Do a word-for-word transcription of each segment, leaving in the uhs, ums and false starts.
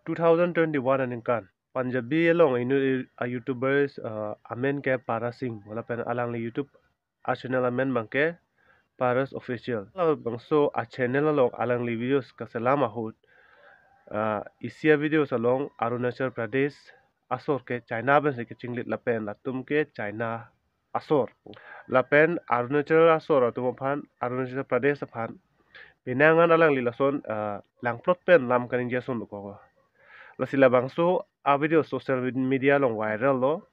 two thousand twenty-one aningkan Punjabi along inut a-YouTubers, uh, amen ke Paras Singh, lapen alangli YouTube a-channel amen abangke Paras Official. Labangso a-channel along alangli videos kaselam ahut, uh, isi a-videos along Arunachal Pradesh asor ke China pensi kachinglit lapen latum ke China asor. Lapen Arunachal asor atum aphan, Arunachal Pradesh aphan penang an alangli lason, ah, langplot pen lam kaningje ason dokok. Lasi labangso a-video social media along viral lo.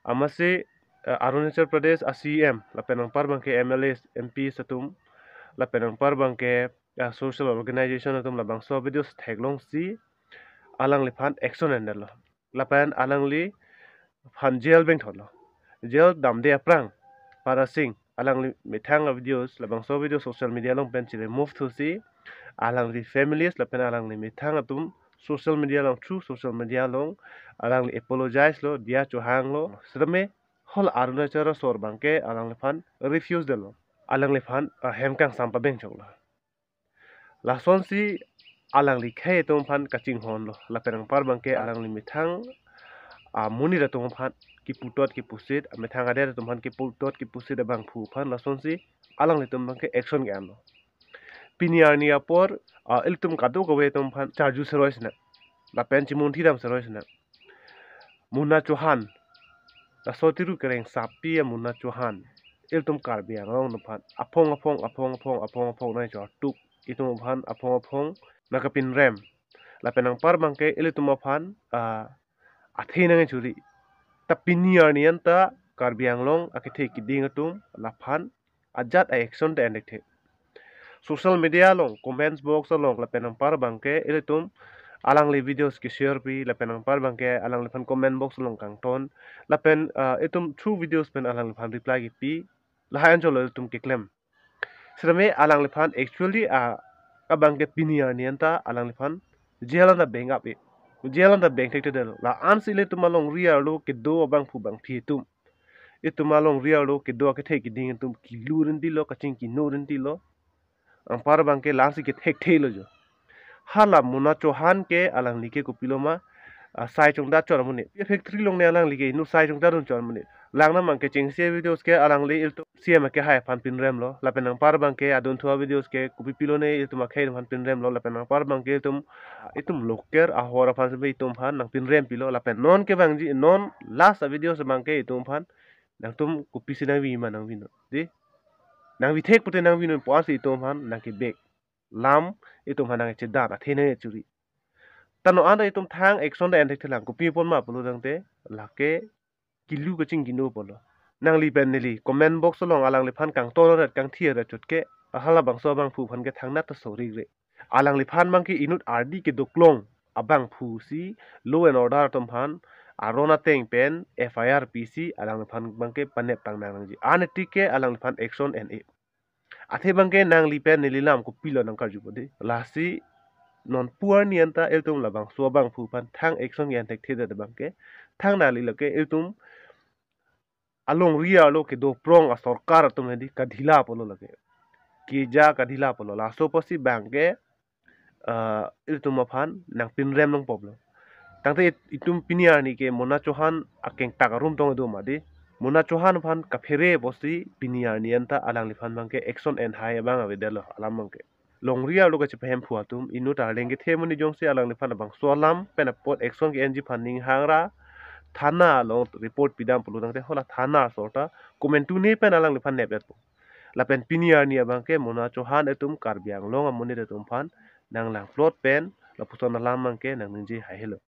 Amatsi, ah, Arunachal Pradesh a-C E M lapen anpar abangke M L As, M Ps atum, lapen anpar abangke, ah, social organization atum labangso videos theklongsi alangliphan action endetlo. Lapen alangliphan jail bengthotlo. Jail damde aphrang Paras Singh alangli methang a-videos, labangso video social media along pen chiremove thusi, alangli families lapen alangli methang atum social media along, through social media along alangli apologize lo, diya chohanglo. Setame hala Arunachal asor abangke alangliphan refuse detlo. Alangliphan, ah, hem kangsam pabengchoklo. Lasonsi alangli khei atum aphan kachinghonlo. Lapen anpar abangke alangli methang amonit atum aphan kiputot kipusit, amethang adet atum aphan kiputot kipusit abangphu aphan lasonsi alanglitum abangke action ke-enlo. Pini arni apor, ah, ilitum kadokave atum aphan charju seroi sina, lapen chimunthi dam seroi sina. Mona Chauhan, laso tiru kereng sapi a-Mona Chauhan, ilitum Karbi Anglong atum aphan aphong aphong aphong aphong aphong aphong nangchortuk, itum aphan aphong aphong nangkapinrem. Lapen anpar abangke ilitum aphan, ah, athe nangchuri. Ta pini arni anta Karbi Anglong akethe kiding atum laphan ajat a-action ta en thekthe. Social media along, comments box along, lapen anpar abangke ilitum alangli videos ke-share pi, lapen anpar abangke alangliphan comment box along kangton, lapen, ah, itum through videos pen alangliphan reply kipi, lahai anchotlo itum keklem. Setame alangliphan actually, ah, abangke pini arni anta alangliphan jail anta beng-ap-e. Jail anta beng thekthedetlo. La-ansi ilitum alongri arlo kedo abangphu bangphi atum, itum alongri arlo kedo akethe kiding atum kilu rinti lo, kachingki no rinti lo. Anpar abangke la-ansi kethekthelo jo. Hala Mona Chauhan ke alangli ke kopilo ma, ah, sai chongdat chot amonit. Factory along ne alangli ke inut sai chongdat dun chot amonit. Langnang abangke chengsi videos ke alangli ilitum C E M akehai aphan pinremlo. Lapen anpar abangke adunthu a-videos ke kopi pilone ilitum akhei atum aphan pinremlo. Lapen anpar abangke itum, itum local ahor aphan sebe itum aphan nangpinrem pilo. Lapen non kevangji, non last a-videos abangke itum aphan nangtum kopisi nangvi ma nangvinon, dei. Nangvi thek pute nangvinon pu-ansi itum aphan nangkebek. Lam itum aphan nangchedan, athe nangchuri. Ta non anta itum thang action ta en thekthelang, kopi apot ma pulo tangte, lake kilu kachingki no pulo. Nangli pen neli comment box along alangliphan kangton ret kangthi ret chot ke, hala bangso abangphu aphan ke thangnat ta sorry re. Alangliphan abangke inut ardi kedoklong abangphu si law and order atum aphan aron ateng pen F I R pisi alangliphan abangke panep tangnang nangji. Anetike alangliphan action en-e. Athe abangke nangli pen neli lam kopilo nangkarjupo dei. Lasi non pu arni anta ilitum labangso abangphu aphan thang action ke-en thekthedet abangke, thangnat le lake ilitum alongri arlo kedo prong asorkar atum hedi kadhila pulo lake. Keja kadhila pulo. Laso apotsi abangke, ah, ilitum aphan nangpinrem longpoplo. Tangte it-, itum pini arni ke Mona Chauhan akengtak arum tong do ma dei. Mona Chauhan aphan kaphere apotsi pini arni anta alangliphan abangke action enhai abang avedetlo alam abangke. Longri arlo kachepahemphu atum, inut arleng kethe amonit jongsi alangliphan labangso alam pen apot action ke-enji aphan ning hangra, thana along report pidam pulo tangte hala thana asor ta komantu ne pen alangliphan nep-etpo. Lapen pini arni abangke Mona Chauhan itum Karbi Anglong amonit atum aphan nanglangplot pen lapuson alam abangke nangningje haihelo.